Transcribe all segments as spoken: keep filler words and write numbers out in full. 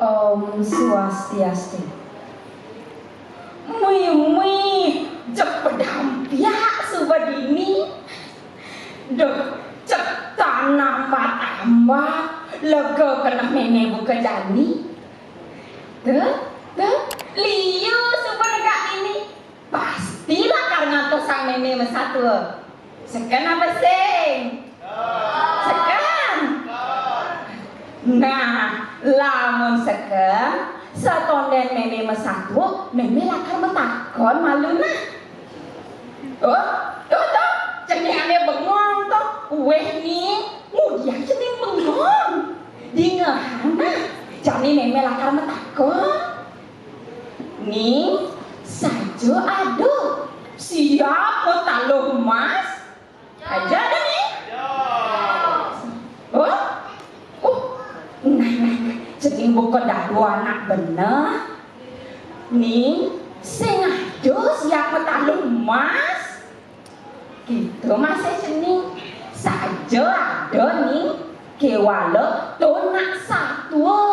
Om Swastiastu. Mui, mui, jeg pedampiak suba dini. Duh, jeg tanam batamba, lega keneh mémé buka jani. Tuh, tuh, liu suba negak dini. Pasti lakar ngantosang mémé masatua. Seken apa sing? Seken. Nah, lamun seken, satondén mémé masatua, mémé lakar matakon malu nah. Oh, tuh, tuh, cening ané bengong tuh. Wéh, Ning, ngudiang cening bengong. Dingehang nah, jani mémé lakar matakon. Ning, saja ada. Siap mataluh emas. Aja ada, Ning. Oh, oh, nah, nah, nah. Cening buka dadu anak beneh. Ning, sing ada siap mataluh emas. Gitu masih cening. Saja ada, Ning. Kéwala tunak satua.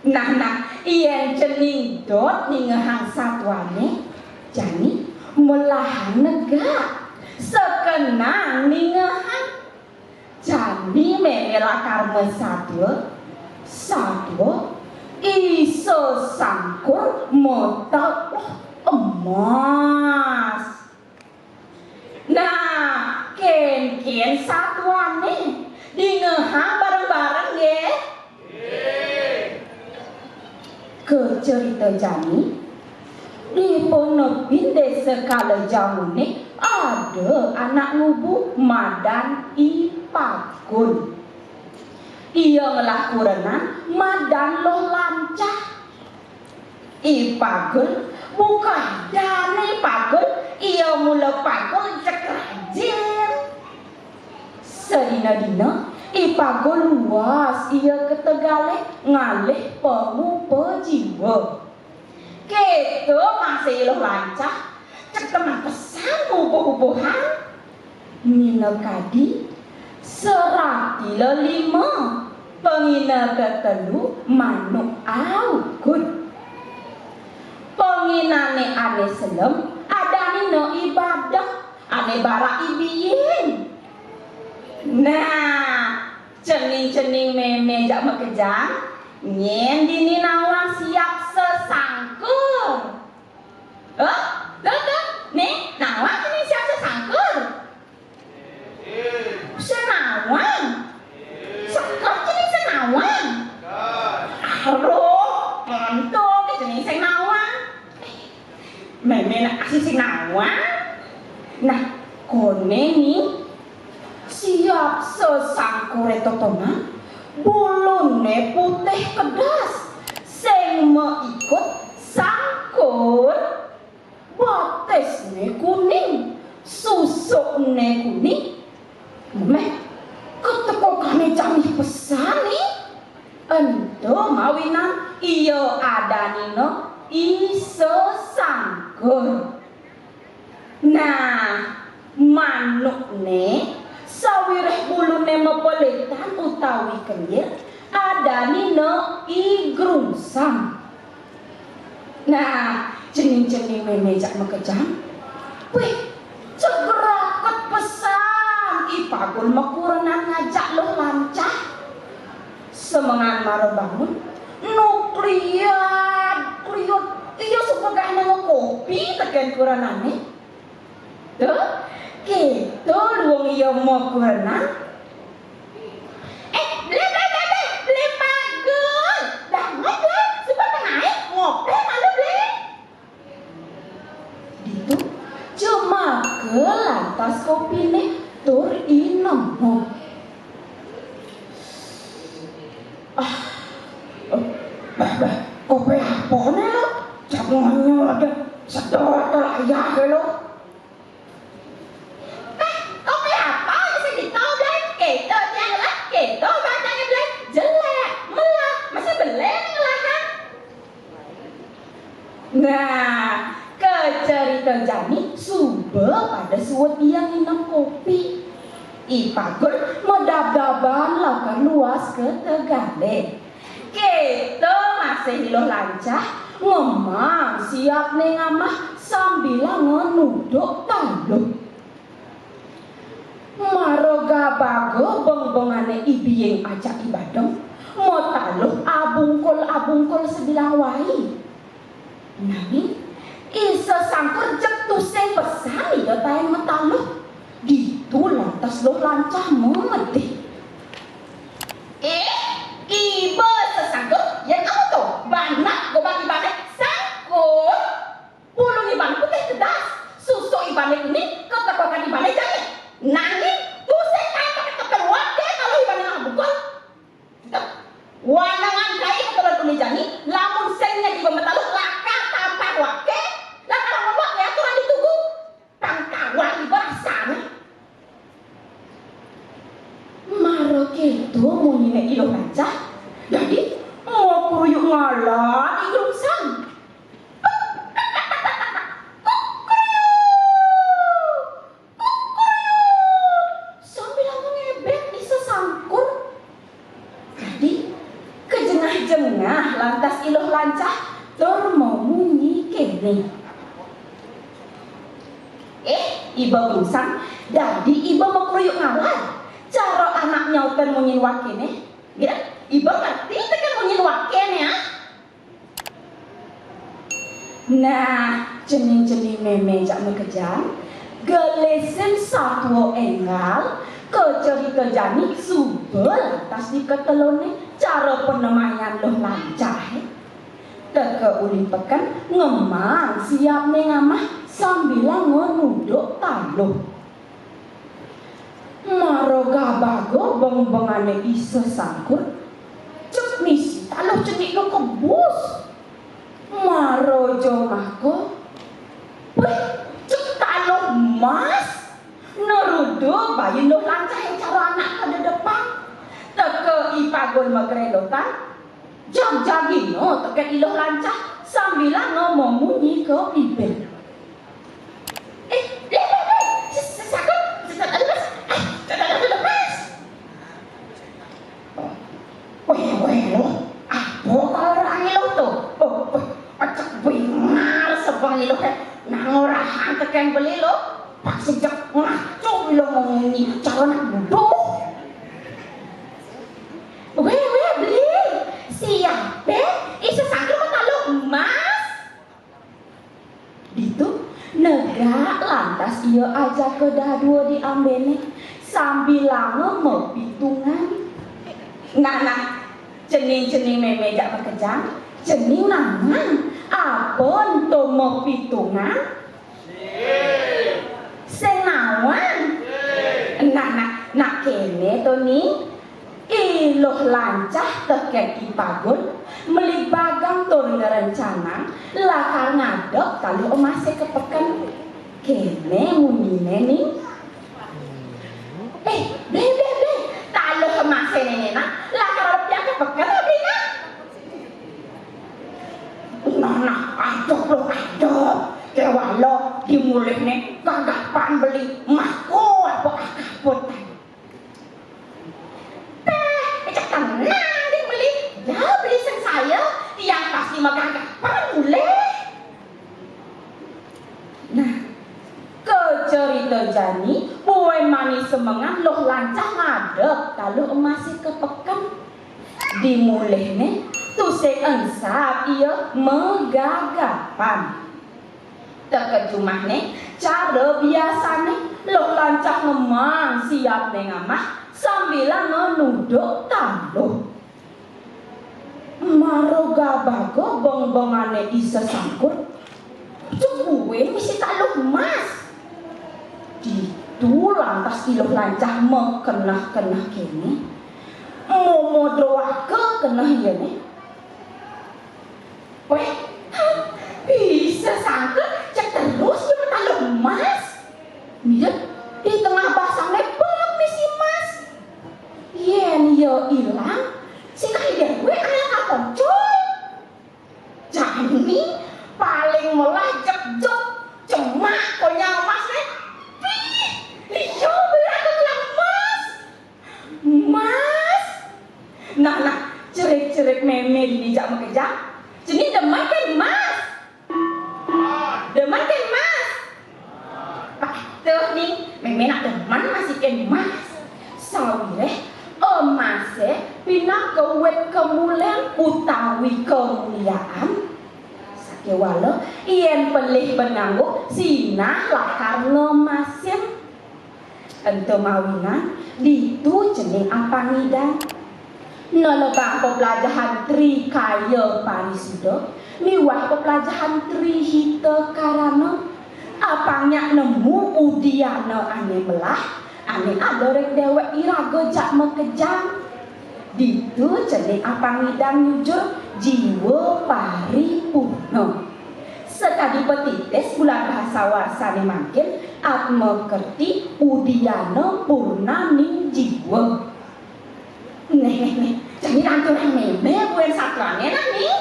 Nah, nah, yén cening dot ningehang satuané, jani melahan negak, sekenang ningehang. Jani mémé lakar masatua, satua, isa sangkur mataluh emas. Nah, kénkén satuané, dingehang bareng-bareng nggih. Kacerita jani, di panepin désa Kalajamuné ada anak nubu madan I Pagul. Ia ngelah kurenan madan Loh Lancah. I Pagul, buka adané I Pagul, ia mula pagul jeg rajin. Sadina-dina, I Pagul luas ia ka tegalé ngalih pangupa jiwa. Kéto masih Loh Lancah, jeg demen pesan ngubuh-ubuhan. Minakadi, serati lelima, pangina tetelu manuk aukud. Panginané ané selem, adanina I Badeng, ané barak I Biing. Nah, cening-cening mémé jak makejang, nyén dini nawang siap sesangkur. Hah? Tuh, tuh, nih, nawang cening siap sesangkur. Sing nawang. Seken cening sing nawang. Aruh, monto ké cening sing nawang. Mémé nak kasih sing nawang. Nah, koné nih siap sesangkuré totonan, buluné putih kedas, sing maikut sangkur. Batisné kuning, susukné kuning. Méh, ketekokané canggih pesan nih. Ento mawinan ia adanina I Sesangkur. Nah, manukné sawiréh buluné mapelitan utawi kenyir, adanina I Grungsang. Nah, cening-cening mémé jak makejang. Wih, jeg raket pesan I Pagul makurenan ngajak Luh Lancah. Semengan mara bangun, nu kliat-kliut, ia suba gaé nanga kopi tekén kurenané. Tuh, kéto luung ia makurenan. Eh, Blé, Blé, Blé, Blé, Blé Pagul. Danget, Blé, suba tengai, ngopé malu, Blé. Ditu, jemaka lantas kopiné tur inemang. Ah, Bah, bah, kopi apa nih lo? Cak ngonyol aja. Sedot lah ya lo. Eh, kopi apa sing ditoblak? Kita tiang lah, kita batangnya belak. Jelek, melah, masih belek ngelahan. Nah, kecerita jani suba pada suud ia nginem kopi. I Pagul medab-daban lakar luas ka tegale. Kita masih iluh lancah, ngemang siap ning amah sambilanga nuduk taluh. Mara gabaga bengbengane I Biing ajak I Badeng, mataluh abungkul-abungkul sabilang wai. Nanging I Sesangkur jeg tusing pesan ia taen mataluh. Ditu lantas Luh Lancah mamedih. "Eh, iba Sesangkur, yen kamu to, banak gobang ibane sangkur." Pulung ibane putih kedas, susuk ibane kuning, ketekokan ibane jani. Nanging tusing kae keteluan deh kalau ibane nang bungkul. Wanengan kae keteluan kuning jani, lamun sing nyadi iba mataluh lakar tampah wake, lakar ngomong ya aturan ditugu. Pang tawar iba rasane. Mara keto munyine Iluh Lancah, dadi makruyuk ngalan I Grungsang. Kukruyuk! Kukruyuk! Sambilanga ngebek I Sesangkur. Dadi, kajengah-jengah lantas Iluh Lancah tur mamunyi kene. Eh, iba Grungsang, dadi iba makruyuk ngalan. Cara anak nyautan munyin wakene. Nggih, iba ngerti teken munyin wakene, ah? Nah, cening-cening meme jak makejang, gelisin satua enggal, kacerita jani suba lantas diketelone cara panemayan Luh Lancahe. Teka uli peken ngemang siap ning amah sambilanga nuduk taluh. Mara gabaga bengbengane I Sesangkur, cek misi taluh cenikne kebus. Mara jemaka, wih, cek taluh emas. Neruda bayi Luh Lancahe cara anak kadedepang. Teka I Pagul magrelotan, jagjagina teken Iluh Lancah sambilanga mamunyi ka bibir. Eh, leh, leh, leh, ses-, sesakut, sesakut lepas, ah, sesakut lepas. Weh, weh, lo, apa kau orang Iluh tu? Oh, oh, acak bingar sebang Iluh, eh. Nang orahan teken beli lo, pak sejak ngaco Iluh mamunyi, cara nak duduk. Weh, weh, beli, siape? Ih, sesakut mataluh emas. Ditu, negak lantas ia ajaka dadua di ambene, sambilanga mapitungan. Nah, nah, cening-cening meme jak makejang, cening nawang, apa ento mapitungan? Sing nawang? Nah, nah, nah kene to, Ni. Iluh Lancah teken I Pagul, meli bagang tur ngrencanang lakar ngadep taluh emase ka peken. Kene munyine, Ni. Eh, ble, ble, ble, taluh emase nene nah, lakar piak ka peken, ble, nah. Nah, nah, aduh, lo, aduh. Kewala dimulihne gagah pan beli, mako apa akaput. Peh, cek tenang deh beli. Dah beli sing saya, tiang pasti megagah pan mulih. Nah, kacerita jani, buin mani semengan Luh Lancah ngadep taluh emase ka peken. Dimulihne, tusing engsap ia magagah pan. Teka jumahne, cara biasane, Luh Lancah ngemang siap ning amah, sambilanga nuduk taluh. Mara gabaga bengbengane I Sesangkur, cek buin misi taluh emas. Ditu lantas Iluh Lancah makeneh-keneh kene, momodroaka keneh iyene. Wéh, bisa sangker cék terus ya mataluh emas. Mirip di tengah basangé pelem misi emas. Yén ya ilang, sing kaé déwé anak apa, coy? Jani paling melah jek-jek, cemak konyang emasné. Pih, iya, berat emas. Mas. Nah, nah, cerik-cerik mémé dini jak makejang. Jani demen kén emas? Demen kén emas? Patuh ning, mémé nak demen masi kén emas. Sawiréh emasé pinaka wit kamulian utawi kamuliaan. Sakéwala yén pelih benangguh sinah lakar ngemasin. Ento mawinan ditu cening apang ngidang. Nelebang peplajahan Tri Kaya Parisuda miwah peplajahan Tri Hita Karana, apang nyak nemu udiana ané melah, ané ada ring déwék iraga jak makejang. Ditu cening apang ngidang nyujur jiwa paripurna. Sakadi patitis bulan basa warsané mangkin, Atma Kerti Udiana Purnaning Jiwa. Néh, néh, néh, jani lanturang mémé buin satrané nah, Ning.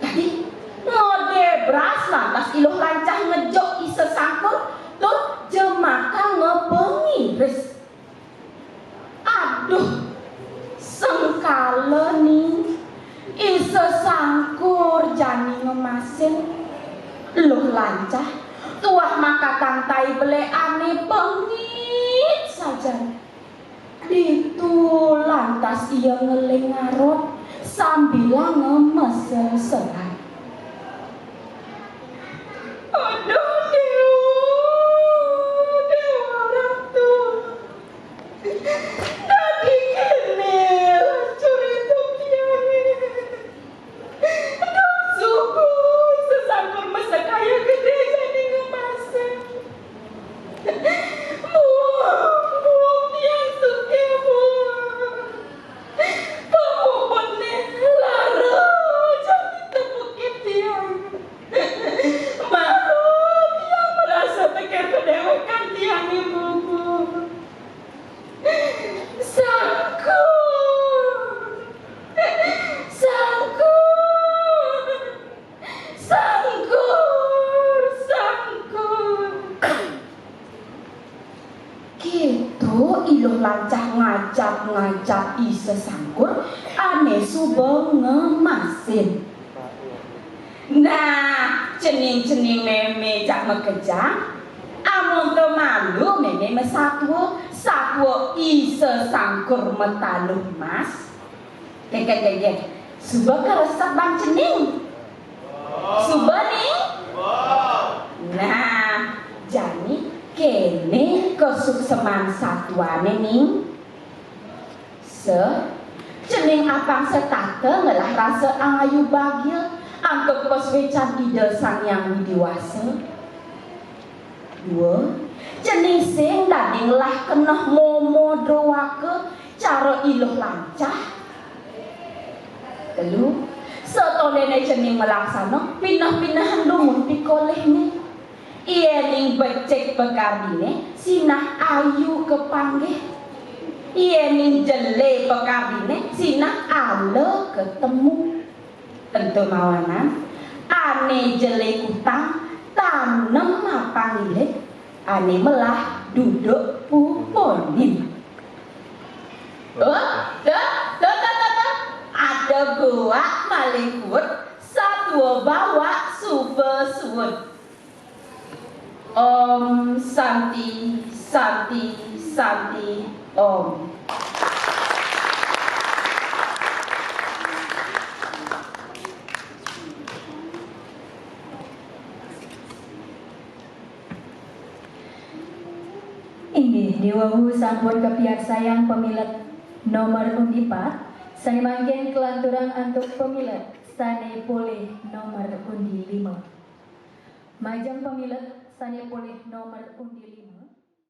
Dadi, ngadé bras lantas I Luh Lancah ngejok I Sesangkur tur jemaka ngapangiris. Aduh, sengkala, Ning, I Sesangkur jani ngemasin. Luh Lancah tuah makatang tai belek ané pengit sajan. Ditu lantas ia ngeling ngarot sambilanga maseseran. Aduh, Déwa, Déwa Ratu. Dadi kéné lah curita tiangé. Dong suba I Sesangkur masekaya gedé jani ngemasin. Muang, muang tiang sugih, muang. Pamuputné lara jani tepukin tiang. Mara tiang marasa tekén padéwékan tiangé bubu. Sangkur. Sangkur. Sangkur. Sangkur. Kéto I Luh Lancah ngajap-ngajap I Sesangkur ané suba ngemasin. Nah, cening-cening mémé jak makejang, amonto malu mémé masatua, satua I Sesangkur mataluh emas. Kékékéké, suba karesep bang cening. Suba, Ning. Nah, jani kéné kasukseman satuané, Ning. Sa, cening apang setata ngelah rasa angayu bagia antuk pasuécan Ida Sang Hyang Widhi Wasa. Dua, cening sing dadi ngelah keneh momo droaka cara I Luh Lancah. Telu, satondéné cening malaksana pineh-pinehan dumun pikolihné. Yéning becik pakardiné, sinah ayu kapanggih. Yéning jelé pakardiné, sinah ala katemu. Ento mawinan, ané jelé kutang, tanem apang ilit, ané melah duduk pupunin. Oh, tuh, tuh, tuh, tuh, tuh. Ada goak malih kuud, satua bawak suba suud. Om Santi, Santi, Santi, Om. Inggih, diwawu sampun kapiarsayang pamilet nomor undi pat, sané mangkin kalanturang antuk pamilet sané polih nomor undi lima. Majeng pamilet sané polih nomor undi lima.